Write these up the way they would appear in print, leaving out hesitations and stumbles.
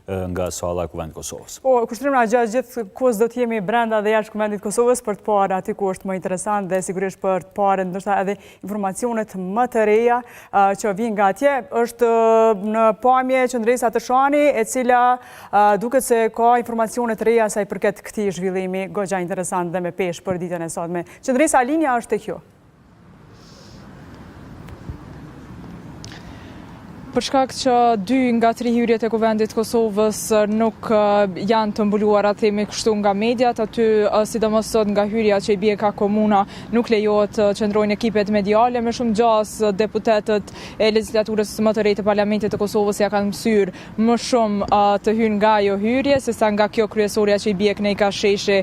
nga salla e Kuvendit Kosovës. Po, Kushtrim na gjatë gjithë kohës do të jemi brenda dhe jashtë Kuvendit Kosovës për të parë aty ku është më interesant dhe sigurisht për të parë ndoshta edhe informacionet më të reja që vijnë nga atje. Është në pamje Qëndresa Tërshani, e cila duket se ka informacione të reja sa i përket këtij zhvillimi goxha interesant dhe me peshë për ditën e sotme. Qëndresa, linja është tek ju. Për shkak që dy nga tri hyrjet e Kuvendit të Kosovës nuk janë të mbuluara themi kështu nga mediat, aty sidomos sot nga hyrja që i bie ka komuna nuk lejohet të qëndrojnë ekipet mediale, me shumë gjasë deputetët e legjislaturës më të re të Parlamentit të Kosovës ia kanë mësyrë më shumë të hyjnë nga ajo hyrje, sesa nga kjo kryesorja që i bie kënej ka sheshi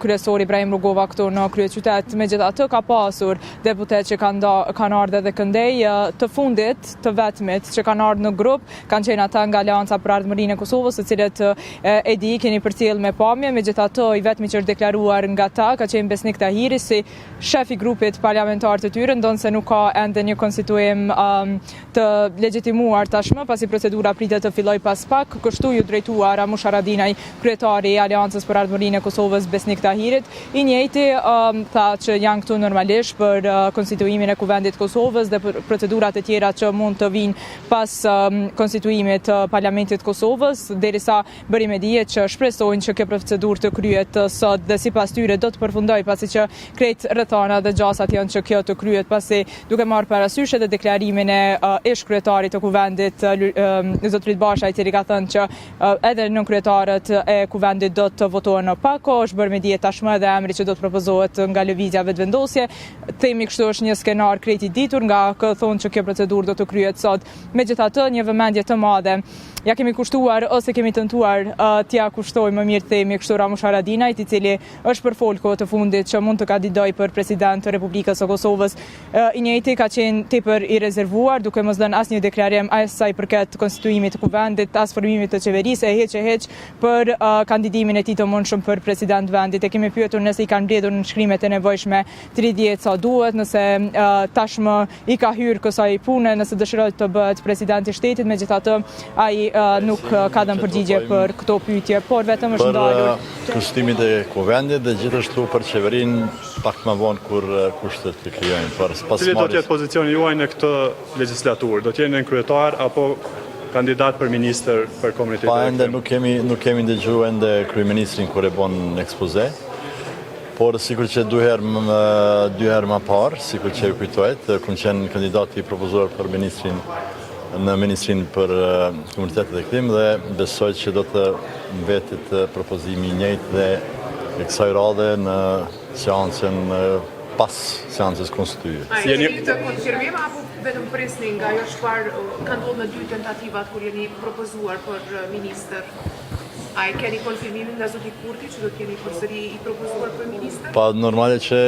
kryesor Ibrahim Rugova këtu në kryeqytet. Megjithatë ka pasur deputetë që kanë kanë ardhur edhe këndej, të fundit, të vetmit që kanë ardhur në grup, kanë qenë ata nga Aleanca për Ardhmërinë e Kosovës, të cilët e di keni përcjellë me pamje, megjithatë i vetmi që është deklaruar nga ta ka qenë Besnik Tahiri si shef i grupit parlamentar të tyre, ndonëse nuk ka ende një konstituim të legjitimuar tashmë, pasi procedura pritet të fillojë pas pak, kështu iu drejtua Ramush Haradinaj, kryetari i Aleancës për Ardhmërinë e Kosovës, Besnik Tahirit. I njëjti tha që janë këtu normalisht për konstituimin e Kuvendit të Kosovës dhe për procedurat e tjera që mund të vijnë pas konstituimit të Parlamentit të Kosovës, derisa bëri me dije që shpresojnë që kjo procedurë të kryhet sot dhe sipas tyre do të përfundojë pasi që krejt rrethanat dhe gjasat janë që kjo të kryhet pasi duke marrë parasysh edhe deklarimin e ish kryetarit të Kuvendit zotërit Basha i cili ka thënë që edhe nënkryetarët e Kuvendit do të votohen në pako, është bërë me dije tashmë edhe emri që do të propozohet nga Lëvizja Vetëvendosje. Themi kështu është një skenar krejt i ditur nga AAK thonë që kjo procedurë do të kryhet sot. Megjithatë, një vëmendje të madhe ia kemi kushtuar ose kemi tentuar t'ia kushtojmë më mirë themi kështu Ramush Haradinajt, i cili është përfol kohët e fundit që mund të kandidojë për president të Republikës së Kosovës. I njëjti ka qenë tepër i rezervuar, duke mos dhënë asnjë deklarim as sa i përket konstituimit të Kuvendit, as formimit të qeverisë e hiç e hiç për kandidimin e tij të mundshëm për president të vendit. E kemi pyetur nëse i kanë mbledhur nënshkrimet e nevojshme 30 sa duhet, nëse tashmë i ka hyrë kësaj pune, nëse dëshiron të bëhet president i shtetit, megjithatë ai nuk ka dhënë përgjigje për këto pyetje, por vetëm është ndalur. Për konstituimin e Kuvendit dhe gjithashtu për qeverinë pak më vonë kur kushtet të krijojnë. Për pas Cili do të jetë pozicioni juaj në këtë legjislaturë? Do të jeni nënkryetar apo kandidat për ministër për komunitetet Pa ende nuk kemi nuk kemi dëgjuar ende kryeministrin kur e bon ekspoze. Por sikur që dy herë më dy herë më parë, sikur që ju kujtohet, kam qenë kandidat i propozuar për ministrin në Ministrinë për Komunitetet dhe Kthim dhe besoj që do të mbetet propozimi i njëjtë dhe e kësaj radhe në seancën pas seancës konstituive. A e keni këtë konfirmim apo vetëm prisni nga ajo çfarë ka ndodhur në dy tentativat kur jeni propozuar për ministër? A e keni konfirmimin nga zoti Kurti që do të jeni përsëri i propozuar për ministër? Pa, normale që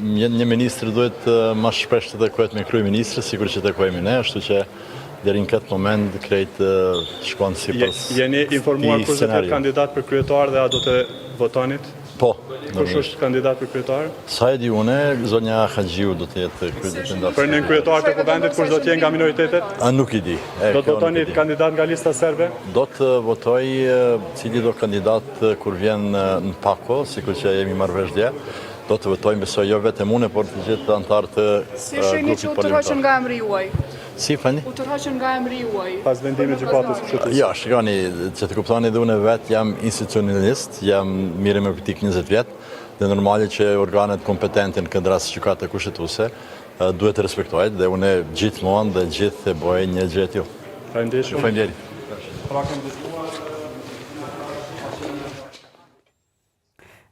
një, një ministër duhet më shpesh të takohet me kryeministrin, sikur që takohemi ne, ashtu që deri në këtë moment krejt shkon sipas Jeni informuar kush do të jetë kandidat për kryetar dhe a do të votonit? Po. Kush është kandidat për kryetar? Sa e di unë, zonja Haxhiu do të jetë kandidat. Për nënkryetar të kuvendit, kush do të jenë nga minoritetet? A nuk i di. Do të votoni kandidat nga lista serbe? Do të votoj cilido kandidat kur vjen në pako, sikur që jemi marrë vesh dje. Do të votojmë, besoj jo vetëm unë, por të gjithë anëtarët e grupit parlamentar. Si shihni që u tërhoqën nga emri juaj? Si, falni? U tërhoqën nga emri juaj. Pas vendimit të gjykatës kushtetuese. Jo, shikoni, që të kuptoni dhe unë vetë jam institucionalist, jam merrem me politikë 20 vjet, dhe normale që organet kompetente në këtë rast gjykata kushtetuese duhet të respektohet dhe unë gjithmonë dhe gjithë e bëj një gjë të tillë. Faleminderit shumë. Faleminderit. Pra kemi dëgjuar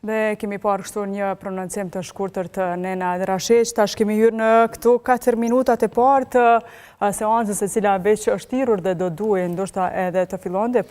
Dhe kemi parë kështu një prononcim të shkurtër të Nenad Rashiq. Tash kemi hyrë në këto 4 minutat e parë të seancës e cila veç është thirrur dhe do duhej ndoshta edhe të fillonte.